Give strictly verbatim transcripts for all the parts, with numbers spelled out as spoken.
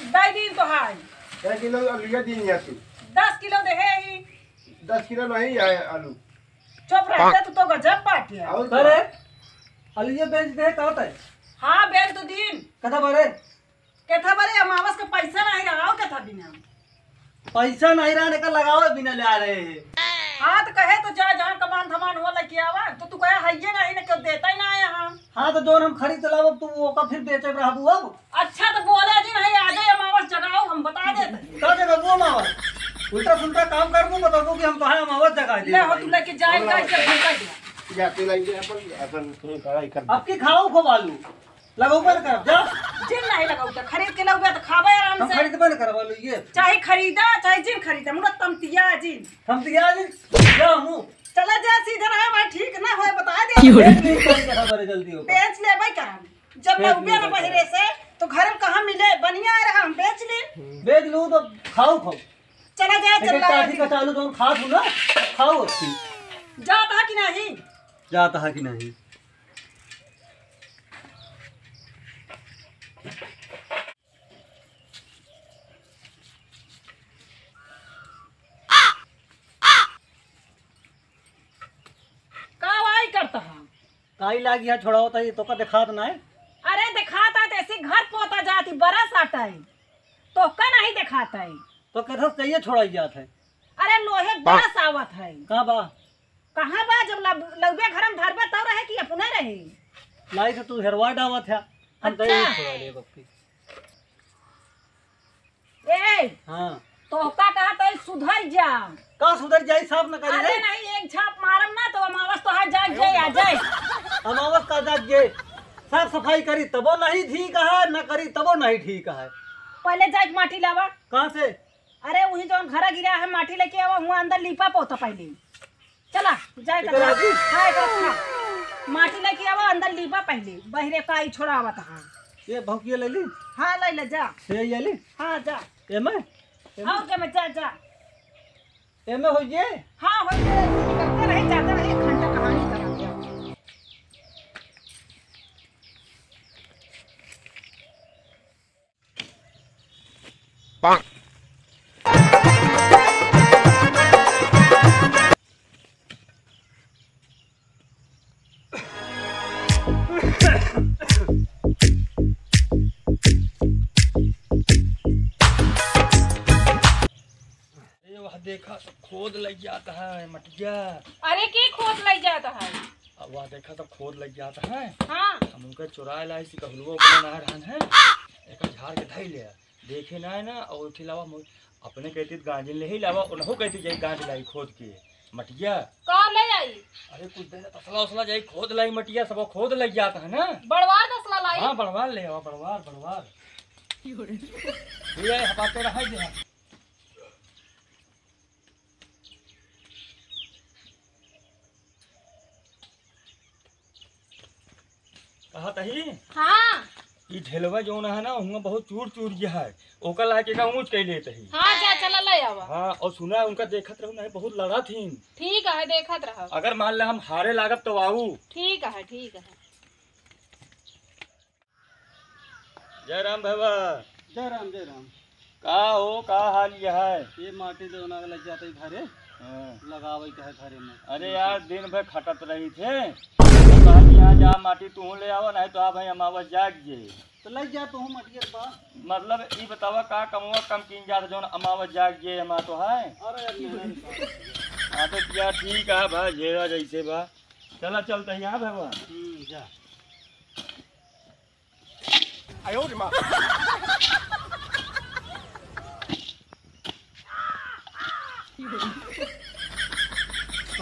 दे दिन तो हाय। कै किलो आलू ये दिन या तू? दस किलो दे है ही। दस किलो नहीं आए आलू। चुप रहते तू तो गजब बात है। और अरे, आलू ये बेच दे, का होता है? हाँ, बेच दो दिन। कथा बरे? कथा बरे, अमावस का पैसा नहीं रहा, और कथा बिना? पैसा नहीं रहा, एकर लगावे बिना ले आ रहे हैं। हाँ, तो कहे तो जा, जहाँ कमान धमान हो लेके आवा, तो तू कहे, "हइये नहीं, न केहू देता ही ना है यहाँ।" हाँ, तो जौन हम खरीद लावब, तू ओका फिर बेचे रहबू अब? अच्छा, तो बोले जी नहीं, आ जाए अमावस जगाओ, हम बता देते हैं। का जगह वो अमावस? उल्टा सुल्टा काम करबू, बताबू कि हम कहाँ अमावस जगा दे ले हो, भाई। तू लेके जाए, जाए के भूखा गया। जाते लग गए अपन, अपन कहीं कड़ाई कर दे। अब की खाओ खूब आलू। लगौबे न करब, जा। जिन नहीं लगौबे, खरीद के लगौबे तो खाबे आराम हम से। खरीदबे न करब, लो ये। चाहे खरीदा, चाहे जिन खरीदा, मुड़ा तमतिया जिन। तमतिया जिन, जा हमू। चला जा, सीधा रहा भाई, ठीक ना होए, बता दे। की हो रही? बेच ले, बेच ले, बड़े जल्दी हो। बेच ले भाई, का? जब बेच लगौबे ले, ना बेच ले। बहिरे से, तो घर में कहाँ मिले? बनिया रहा, हम बेच ले। बेच लू तो खाओ, खाओ। चला जा, एक एक चला काठी जा। का चालू तो हम खा लू ना, खाओ अच्छी। जाता है कि नहीं? जाता है कि नहीं? का वाई करता है? काई लागी है, छोड़ाओ तो ये तो का दिखात ना है। अरे दिखात है, तैसे घर पोता जाती, बरस आटाई, तो का नहीं दिखात है? तो कैसे चाहिए छोड़ाई जात है? अरे लोहे बरस आवत है। का बा? कहाँ बा? जब लब-, लउबे घर में धरबे तब रहे कि अपने रहे? लाई से तू हेरवा डावत है। हम तो अच्छा। यही छोड़ा ले बप्पी। ए, हाँ। तोहका कहा तो सुधर जा। का सुधर जाई, साफ न करी अरे रे। नहीं, एक झाप मारम ना तो अमावस तो हाथ जाग जाए, आ जाए। अमावस का जाग जाए, साफ सफाई करी तबो नहीं ठीक है, न करी तबो नहीं ठीक है। पहले जाके माटी लावा। कहाँ से? अरे वही जौन घर गिरा है, माटी लेके आवा, हुआ अंदर लीपा पोता पहले। चला, जाए एकरा करा। आगे? हाँ, एकरा खा। माटी लेके आवा, अंदर लीपा पहले, बहिरे काई छोड़ावत हाँ। ये भौकिया ले ली? हाँ, ले ले, जा। ये, ये ली? हाँ, जा। एमे? एमे? और के में, जा, जा। एमे हो ये? हाँ, हो ये। करते रहे, जाते रहे, एक घंटा कहानी करा दिया। ए, वह देखा, सब खोद लग जाता है मटिया। अरे, के खोद लग जाता है? अब वह देखा, सब खोद लग जाता है। हाँ। हम उनका चुराए लाई, सिकहुलवा ओकरे ना रहन है। एका झाड़ के धई ले। देखे ना है ना, और उठे लावा मोर-, अपने कहती तो गांजिन ले ही लावा, उनहु कहती जाई गांज लाई खोद के। मटिया। का ले आई? अरे, कुछ देर तसला उसला जाई खोद लाई मटिया, सब खोद लग जाता है ना। बड़वार तसला लाई? हाँ, बड़वार ले आवा, बड़वार, बड़वार। ये हपाते रहा जे। कहा तही? हाँ। ई ढेलवा जौन है ना, हुआं बहुत चूर चूर गया है, ओकर लाके का ऊंच कई लेत ही। हाँ, जा, चला ले आवा। हाँ, और सुना, उनका देखत रहू नहीं, बहुत लड़ा थीन। ठीक है, देखत रहा। अगर मान ले हम हारे लागब तो आऊ। ठीक है, ठीक है। जय राम भैया। जय राम, जय राम। का हो, का हाल ये है? ये माटी देवना के लग जाते ही घरे। हाँ। लगावे के है घरे में। अरे यार, दिन भर खटत रही थे। तो कहनी, "यहाँ जा, माटी तू ले आवा, नहीं तो आ भाई, अमावस जाग जे।" तो लग जा तू मटियर बा। मतलब, ई बतावा, का कमवा कम कीन जात, जौन अमावस जाग जे, हमा तो है। अरे यार, मेहनत बा। हाँ, तो क्या, ठीक है भाई, जेरा जैसे बा। चला, चलते ही, हाँ भैया। हम्म, जा।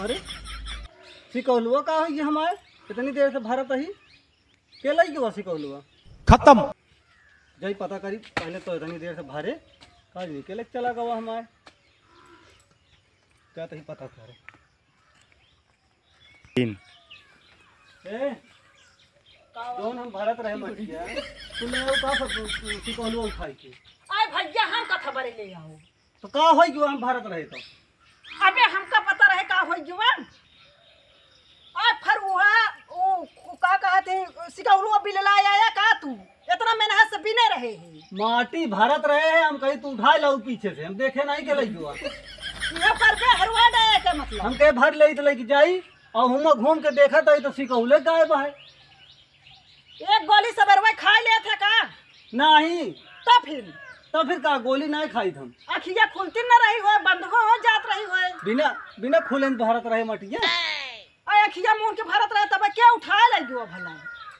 अरे, सिकौलुआ का होई हमार? इतनी देर से भरत ही, के लई गवा सिकौलुआ? खत्म। जाई पता करी, पहले तो इतनी देर से भरे, का जी, के लई चला गवा हमार? का तही पता करे। तीन। ए, जौन हम भरत रहे मटिया, तू ले आओ का सब, तू, तू, तू कहलू उठाई के। आय भैया, हम कथा बरे ले आओ। तो का होई कि हम भरत रहे तो? अबे हमका पता रहे का होई कि हम? आय फिर उहा, उ, उ का कहत है, सिकौलुआ बिलला आया का तू? इतना मेहनत से बिने रहे ही। माटी भरत रहे हैं, हम कहीं तू उठाए लाऊ पीछे से, हम देखे नहीं के लइके हुआ। यह करबे हरवा डे के मतलब। हम कहे भर ले तो लेके जाई, और हम घूम के देखा तो, तो सिकहुले गायब है। एक गोली सबेरवा खाई लेत है का? नहीं। तो फिर? तो फिर का गोली नहीं खाई हम। अखिया खुलती न रही हो, बंद हो, हो जात रही हो। बिना, बिना खुले न भरत रहे मटिया। आ अखिया मुन के भरत रहे तब के उठा ले गयो भला।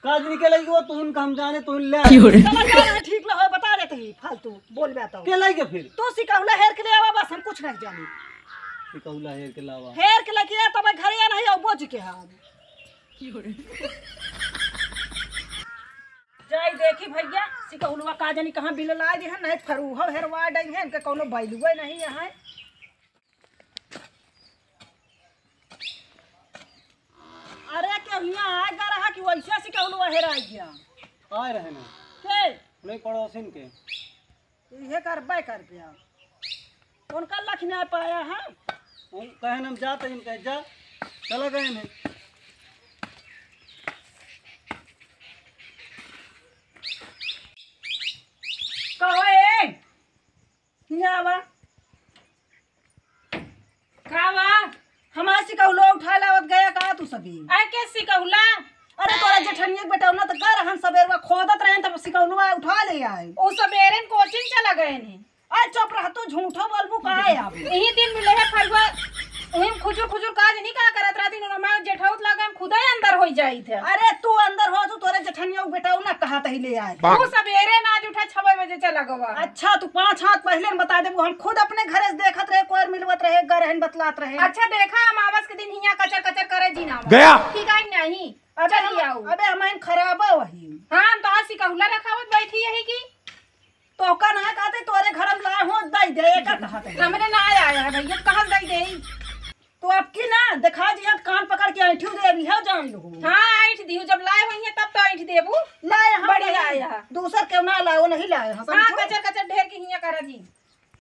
का दिन के ले गयो तू उनका हम जाने तू ले। चला जा रहे ठीक न हो बता देते ही फालतू बोल बे तो। के ले गए फिर? तू सिकहुला हेर के ले आवा बस हम कुछ नहीं जानी। सिकहुला हेर के लावा। हेर के लेके आ तब घरे आ नहीं आऊ बोझ के हम। जाई देखी भैया, सिकहुलवा का जानी कहाँ बिललाए दिहन, नहीं फरूहव हेरवा डई है, इनके कौनो बैलुए नहीं है। अरे के हियाँ आए गा रहा कि वैसे सिकहुलवा हेराई गया। आए रहे ना। के? नहीं पड़ोसिन के। इहे करबे कर गया। कौन का लखना पाया है? हम कहे हम जाते हैं, कहे जा, चला गए हैं। कहो ए, हियाँ आवा। का बा? हमार सिकहुलो उठा लावत गया का तू सभी? आय के सिकहुला? अरे तोरा जेठनिया के बेटौना त गा रहन सबेरवा खोदत रहन तब सिकहुलवा उठा ले आए। ओ सबेरे न कोचिंग चला गए ने। अरे चुप रह तू, झूठो बोलबू का है अब? यही दिन मिले है फरुआ, वही खुजुर खुजुर का जनी का करत रहती, उन्होंने हमारे जेठाउत लगे हम खुदे अंदर हो जाई थे। अरे तू अंदर हो, तू तोरे जेठनिया के बेटौना कहा तही ले आए। तू सबेरे ना आज उठा छह बजे चला गवा। अच्छा तू पाँच हाथ पहले न बता देबू, हम खुद अपने घरे से देखत रहे, कोयर मिलवत रहे, गरहन बतलात रहे। अच्छा देखा अमावस के दिन हियाँ कचर कचर करे जी ना। गया। ठीक है नहीं। अबे चली हम, आओ। अबे हम आइन खराबा वही। हाँ, हम तो आज सिकहुला रखावत बैठी यही की। तो का ना कहते तोरे घर में लाए हो, दई दे, एकर कहत है। हमरे ना आया है भैया, कहाँ दई दे? तो अब की ना, देखा जी, अब कान पकड़ के ऐंठियो दे अभी है, जान लो। हाँ, ऐंठ दियो, जब लाए होइहे तब तो ऐंठ देबू। लाए हम बड़ी नहीं। लाए है। दूसर केहू ना लाओ, नहीं लाए हैं, हाँ, समझो? कचर कचर ढेर के हियाँ करा जी।